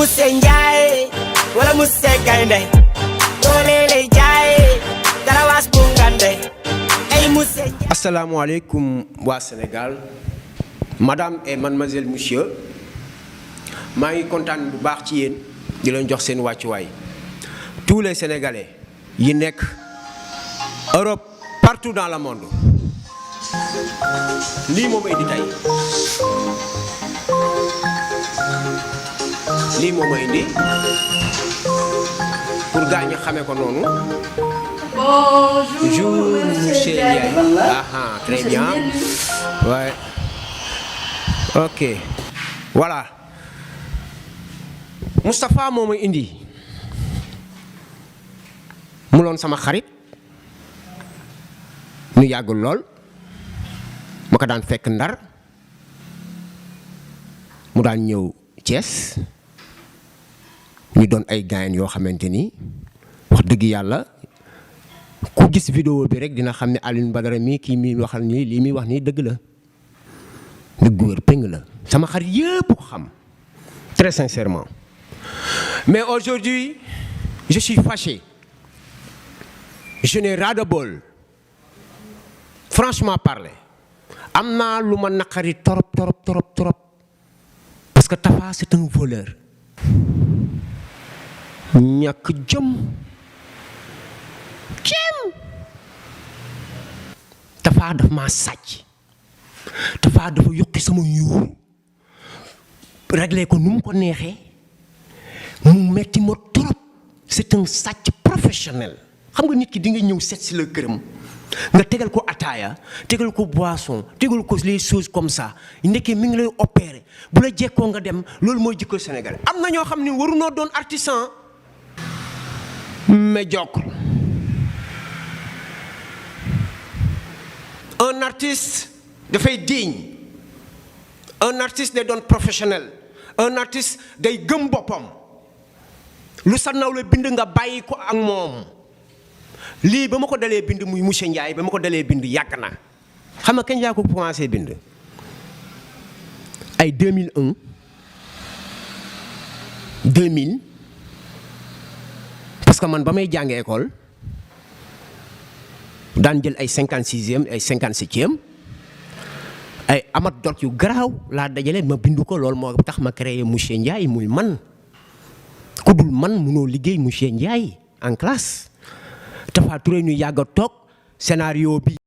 Monsieur Ndiaye wala Monsieur Gaynde doole lay jaay garawaas bu ngande ay Monsieur Ndiaye. Asalaamaaleykum waa Sénégal madame et mademoiselle monsieur maa ngi kontaan bu baax ci yéen di leen jox seen wàccuwaay tous les Sénégalais yi nekk Europe partout dans le monde lii moo ma indi tey lii moo ma indi pour gars ñi xamee ko noonu. Bonjour, monsieur Ndiaye. Ah, très bien. Ouais. Ok. Voilà. Moustapha moo ma indi mu loon sama xarit ñu yàggul lool ma ko daan fekk Ndar mu daan ñëw Thiès ñu doon ay gaayen yoo xamante ni wax dëgg yàlla ku gis vidéo bi rek dina xam ne Alioune Badara mii kii mi waxal nii lii muy wax nii dëgg la dëgg wér péng la sama xarit yëpp ko xam très sincèrement. Mais aujourd'hui je suis fâché, je n'ai ras-le-bol, franchement parler am naa lu ma naqari trop parce que Tafa c'est un voleur ñàkk jom Tafa daf maa sàcc Tafa dafa yokki sama yuur réglé ko nu mu ko neexee mu metti ma trop c'est un sàcc professionnel xam nga nit ki di nga ñëw seet si la këram nga tegal ko ataaya tegal ko boisson tegal ko les choses comme ça ndekkee mi ngi lay opérer bu la jekkoo nga dem loolu mooy jikko Sénégal am na ñoo xam ne warunoo doon artisan médiocre. Un artiste dafay digne, un artiste day doon professionnel, un artiste day gëm boppam lu sa nawle bind nga bàyyi ko ak moom lii ba ma ko dalee bind muy monsieur Ndiaye ba ma ko dalee bind yàgg na xam nga kañ laa ko commencé bind ay 2001 2000 parce que man ba may jàngee école daan jël ay 56e ay 57e ay amat dot yu garaaw laa dajale ma bindu ko loolu moo tax ma créé monsieur Ndiaye muy man ku dul man munoo liggéey monsieur Ndiaye en classe Tafa Touré ñu yàgg a toog scénario bi